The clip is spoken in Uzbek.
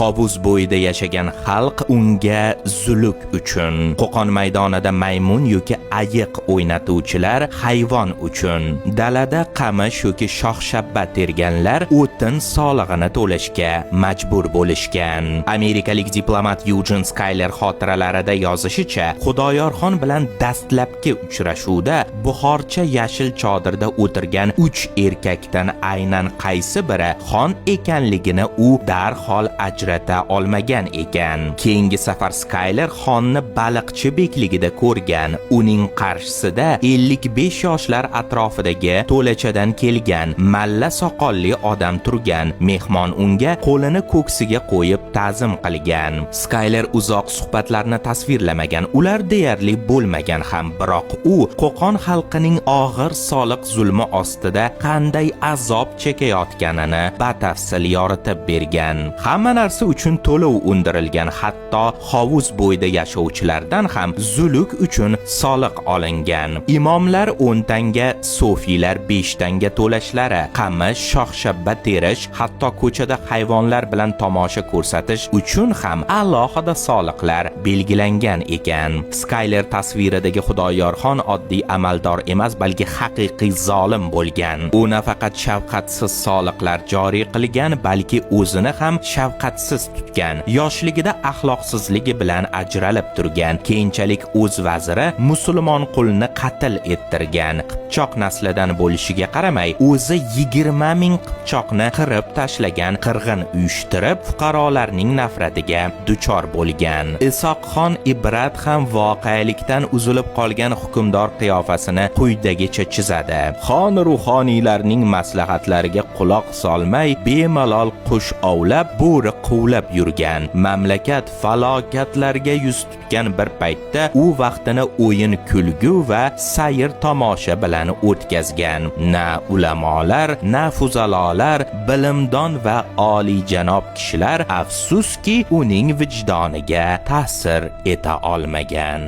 Hovuz bo'yida yashagan xalq unga zuluk uchun, Qo'qon maydonida maymun yoki ayiq o'ynatuvchilar hayvon uchun, dalada qamish yoki shox-shabba terganlar o'tin solig'ini to'lashga majbur bo'lishgan. Amerikalik diplomat Yujin Skayler xotiralarida yozishicha, Xudoyorxon bilan dastlabki uchrashuvda buxorcha yashil chodirda o'tirgan 3 erkakdan aynan qaysi biri xon ekanligini u darhol ajrata olmagan ekan. Keyingi safar Skayler xonni baliqchi bekligida ko'rgan. Uning qarshisida 55 yoshlar atrofidagi to'lachadan kelgan malla soqolli odam turgan. Mehmon unga qo'lini ko'ksiga qo'yib ta'zim qilgan. Skayler uzoq suhbatlarni tasvirlamagan, ular deyarli bo'lmagan ham, biroq u Qo'qon xalqining og'ir soliq zulmi ostida qanday azob chekayotganini batafsil yoritib bergan. Hamma narsa uchun to'lov undirilgan, hatto hovuz bo'yida yashovchilardan ham zuluk uchun soliq olingan. Imomlar 10 tanga, sofiylar 5 tanga to'lashlari, qamish, shox-shabba terish, hatto ko'chada hayvonlar bilan tomosha ko'rsatish uchun ham alohida soliqlar belgilangan ekan. Skayler tasviridagi Xudoyorxon oddiy amaldor emas, balki haqiqiy zolim bo'lgan. U nafaqat shafqatsiz soliqlar joriy qilgan, balki o'zini ham shafqatsiz tutgan. Yoshligida axloqsizligi bilan ajralib turgan, keyinchalik o'z vaziri musulmon qulni qatl ettirgan. Qipchoq naslidan bo'lishiga qaramay, o'zi 20 ming qipchoqni qirib tashlagan qirg'in uyushtirib, fuqarolarning nafratiga duchor bo'lgan. Isoqxon Ibrat ham voqelikdan uzilib qolgan hukmdor qiyofasini quyidagicha chizadi. Xon ruhoniylarning maslahatlariga quloq solmay, bemalol qush ovlab, bo'ri quvlab yurgan. Mamlakat falokatlarga yuz tutgan bir paytda u vaqtini o'yin kulgu va sayr tomosha bilan o'tkazgan. Na ulamolar, na fuzalolar, bilimdon va oliyjanob kishilar afsuski uning vijdoniga ta'sir eta olmagan.